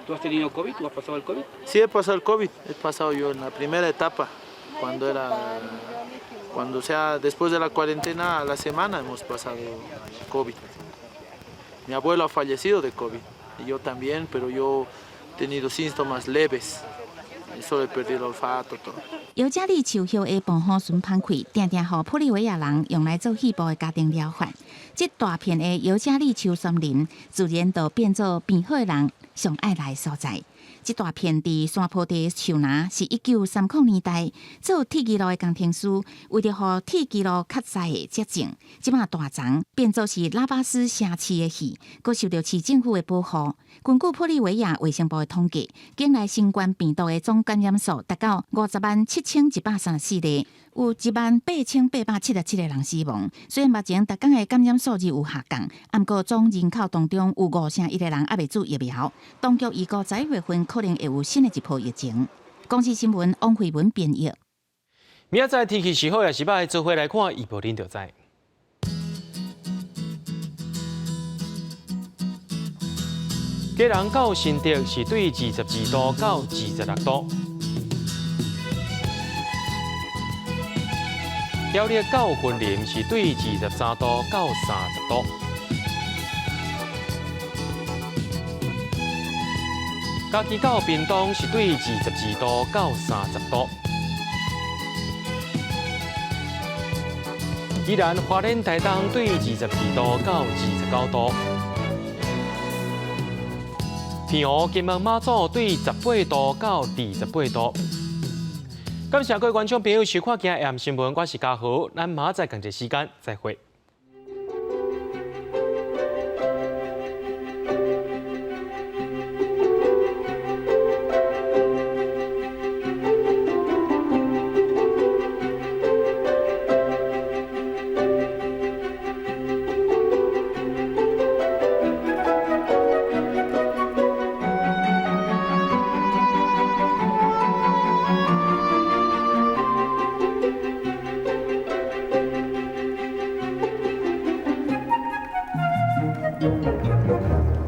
¿Tú has tenido COVID? ¿Tú has pasado el COVID? Sí, he pasado el COVID. He pasado yo en la primera etapa, cuando sea después de la cuarentena, a la semana hemos pasado COVID. Mi abuelo ha fallecido de COVID y yo también, pero yo he tenido síntomas leves. Solo he perdido el olfato, todo. 尤加利樹葉的薄荷醇芳氣，定定予玻利維亞人用來做肺部的家庭療法。這大片的尤加利樹森林，自然就變做病好的人上愛來的所在。這大片佇山坡地的樹林，是1930年代做鐵支路的工程師，為著予鐵支路較載會才種，這馬大叢變做是拉巴斯城市的肺，閣受著市政府的保護。根據玻利維亞衛生部的統計，境內新冠病毒的總感染數達到507,134例，有18,877個人死亡。雖然目前逐工的感染數字有下降，毋過總人口當中有5成1個人猶未注疫苗。當局預估11月份可能會有新的一波疫情。公視新聞王慧文編譯。明仔載天氣是好抑是䆀，做伙來看預報恁就知。基隆到新竹是對22度到26度，苗栗到雲林是對23度到30度，嘉義到屏東是對22度到30度，宜蘭花蓮台東對22度到29度。澎湖金門馬祖對18度到28度。感謝各位觀眾朋友收看今日的新聞，我是嘉豪，咱明仔載仝一時間再會。 Thank you.